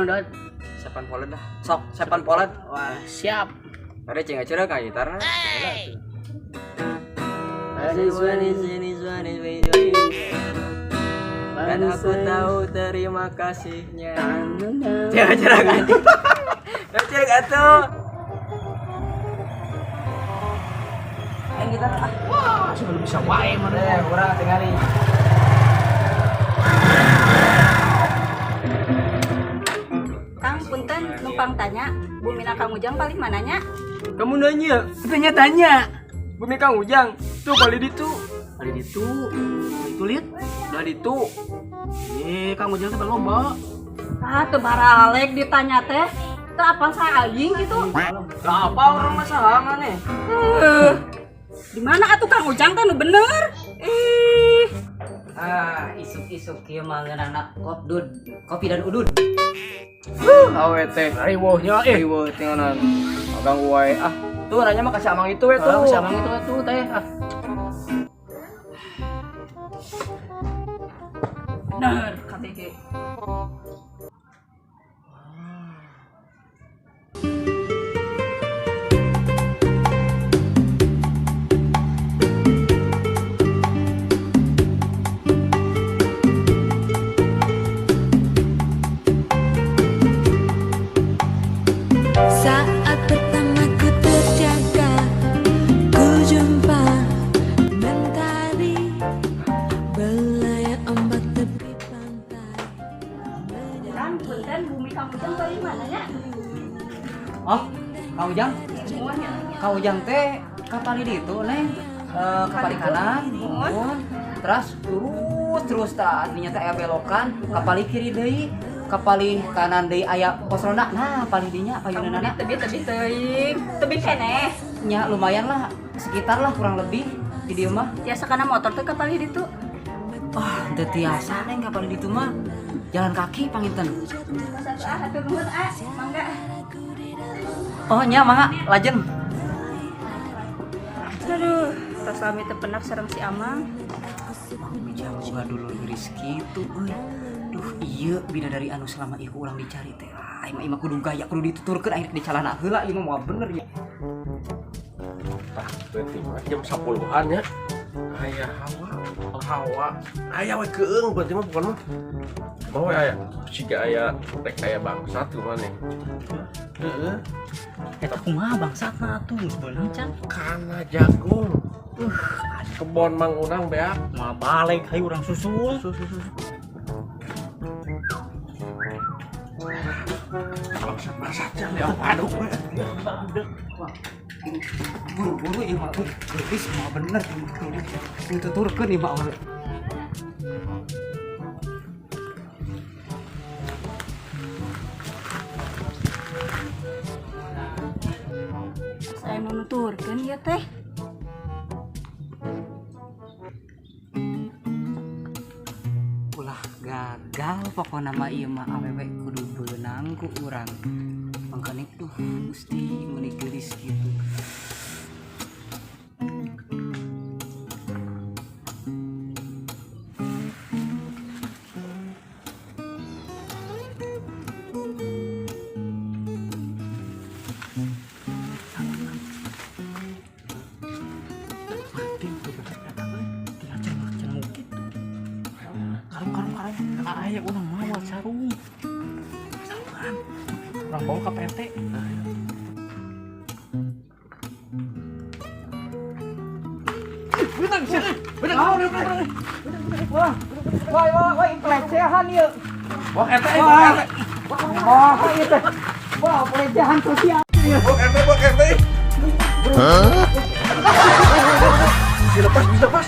non dot. Sepan Polet dah. Sok, Sepan Polet. Wah, siap. Ada cing acara kan gitarna. Dan aku tahu terima kasihnya. Cing acara kan. Cing atuh. Yang gitar ah. Wah, sebelum bisa wae mana. Eh, urang tingali. Kang, punten numpang tanya, Bumina Kang Ujang paling mananya? Kamu nanya, Tanya-tanya. Bumi Kang Ujang. Tuh paling ditu. Paling itu, itu lihat. Udah ditu. Eh, Kang Ujang teh loba. Ah, teu baralek ditanya teh. Teu apal saya aing gitu. Lah apa orang masalah maneh? Di mana atuh Kang Ujang teh nu bener? Ih, Ah, isuk-isuk kieu mah ngeunana kopdud, kopi dan udud. Awe teh. Riweuhnya eh. Riweuh tinganan. Ganggu wae ah. Tuh nanya mah kasih amang itu we tuh. Tuh, sama itu tuh teh. Ah. Bener KBG. Saat pertama ku terjaga, ku jumpa mentari belayar ombak tepi pantai. Kang, punten Bumi Kang Ujang paling mananya? Oh, Kang Ujang? Kang Ujang teh kapali ditu, Neng. Eh, kapali kanan, muhun. Terus lurus terus tah artinya teh aya belokan, kapali kiri deui, kapali kanan deui aya pos ronda. Nah, paling dinya payuneunana. Tebi-tebi teuing, tebi keneh. Nya lumayan lah, sekitar lah kurang lebih di dieu mah. Tiasa kana motor teh ka palih ditu. Wah, teu tiasa Neng kapali ditu mah. Jalan kaki panginten. Satu ah, hatur nuhun ah, mangga. Oh nya mangga lajeng. Aduh, tos lami teu penak sareng si Amang. Ujang boga dulu geus kitu euy. Duh, iya bidadari anu selama ieu ku urang dicari teh. Ah, imah imah kudu gaya kudu dituturkeun akhirnya di calana heula ieu mah moal bener ya. Tah, berarti mah jam 10-an ya. Aya hawa, hawa. Aya we keung berarti mah bukan mah. Mau we aya siga aya rek aya bangsat kumaha nih. Heeh, Eta kumaha bangsatna atuh geus beunang can. kana jagung. Kebon Mang Unang beak. Moal balik hayu urang susul. Bangsat bangsat can ya aduh we. Buru-buru ieu mah euy, geulis moal bener ieu mah kudu dituturkeun ieu mah. Saya nu nuturkeun ieu teh. Ulah gagal pokona mah ieu mah awewe kudu beunang ku urang. Mangkane duh Gusti meuni geulis kitu. Tinggal cenah cenah kitu. Karung karung karung. Aya urang mawa sarung. Sarungan. Urang bawa ka PT. Benang sih. Benang. Wah, wah, wah, wah, pelecehan ieu. Wah, ente, wah, ente. Wah, ieu teh. Wah, pelecehan sosial. Wah, ente, wah, ente. Hah? Bisa lepas, bisa lepas.